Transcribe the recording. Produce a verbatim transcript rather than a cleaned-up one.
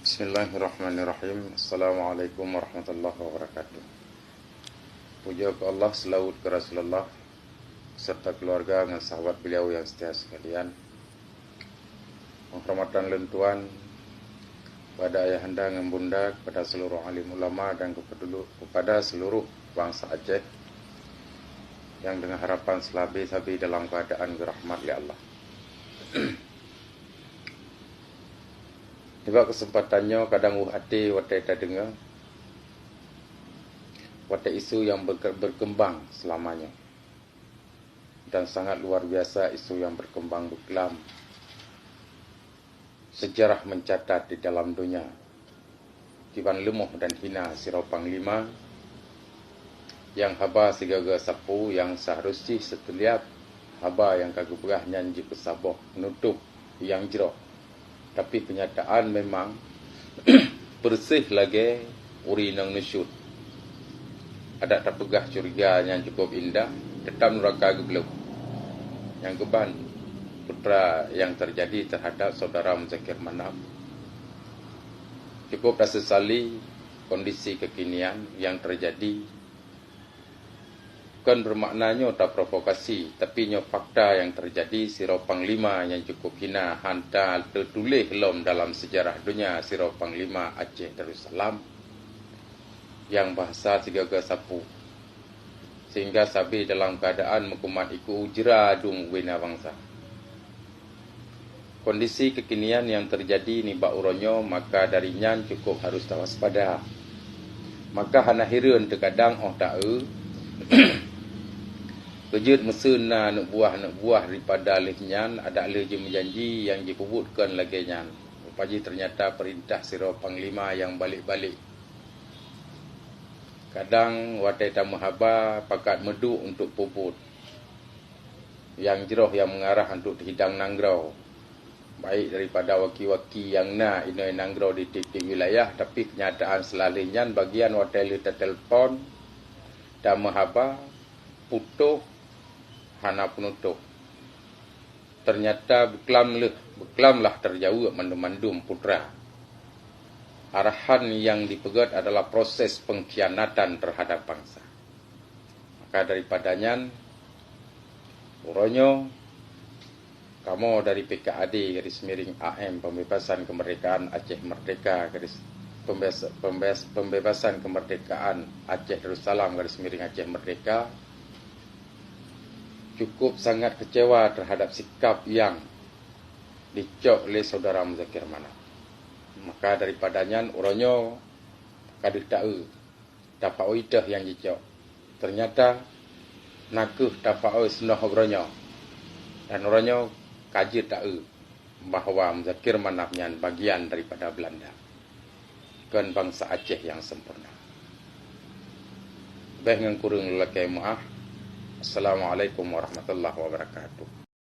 Bismillahirrahmanirrahim. Assalamualaikum warahmatullahi wabarakatuh. Puja keu Allah, seulaweuet keu Rasulullah, serta keuluwarga ngon sahabat beliau nyang seutia sekalian. Penghormatan lôn tuan kepada ayahanda ngon bunda, kepada seluruh alim ulama dan kepada, kepada seluruh bangsa Aceh yang dengan harapan seulabi-sabi dalam keadaan geurahmat lé Allah. Nibak keuseumpatan nyoe kadang weueh até watée tadeungoe watée isu nyang berke-, berkembang seulama nyoe. Dan sangat luar biasa isu nyang berkembang beuklam. Sejarah mencatat di dalam donya, kiban leumoh dan hina sidroe panglima nyang haba sigaga sapeue nyang seharus jih setiap haba nyang ka geupeugah nyan jipeusaboh nutob nyang jroh. Tapi keunyataan memang persis lagée ureuëng inong nusyut. Adak tapeugah curiga nyang cukup indah, teutap nuraka geubloe. Nyang keuban putra nyang teujadi teuhadap saudara Muzakir Manaf. Cukup tasesali kondisi keukinian nyang teujadi. Kon beumakna nyoe taprovokasi, tapi nyoe fakta nyang teujadi sidroe panglima nyang cukup hina hana teutuléh lom dalam seujarah donya sidroe panglima Aceh Darussalam nyang bahsa sigaga sapeue, sehingga sabe dalam keuadaan meukumat iku jra dum ubena bansa. Kondisi keukinian nyang teujadi nibak uroe nyoe, maka dari nyan cukup harus tawaspada. Maka hana hireuen teukadang óh ta-eu, keujeuet meuseuen na aneuk buah-aneuk buah daripada lheueh nyan adak lheueh jimeujanji nyang jipeubuet kon lagée nyan. Rupa jih teunyata peurintah sidroe panglima nyang balek-balek. Kadang watée tameuhaba pakat meuduek untuk peubuet nyang jroh nyang meungarah untuk teuhidang nanggroe, baik daripada waki-waki nyang na inoe nanggroe di tieb-tieb wilayah, tapi keunyataan seulalu nyan bagian watée lheueh teutelepon, tameuhaba, putôh, hana peunutôh. Teunyata beuklam lheueh, beuklam lah teujaweueb mandum-mandum putra. Arahan nyang dipeugét adalah proses pengkhianatan terhadap bangsa. Maka daripada nyan, uroe nyoe, kamoe dari P K A D garis miring A M, Pembebasan Kemerdekaan Aceh Merdeka garis, pembes-, pembes-, Pembebasan Kemerdekaan Aceh Darussalam garis miring Aceh Merdeka, cukup sangat kecewa terhadap sikap nyang dicok lé saudara Muzakir Manaf. Maka daripada nyan, uroe nyoe ka deuh ta-eu, tapaoi teuh nyang jicok. Teunyata na kheueh tapaoi seunoh uroe nyoe. Dan uroe nyoe ka jeuet ta-eu bahwa Muzakir Manaf nyan bagian daripada Belanda, kon bansa Aceh nyang sempurna. Beh ngon kureueng lôn lakée meuáh. Assalamualaikum warahmatullahi wabarakatuh.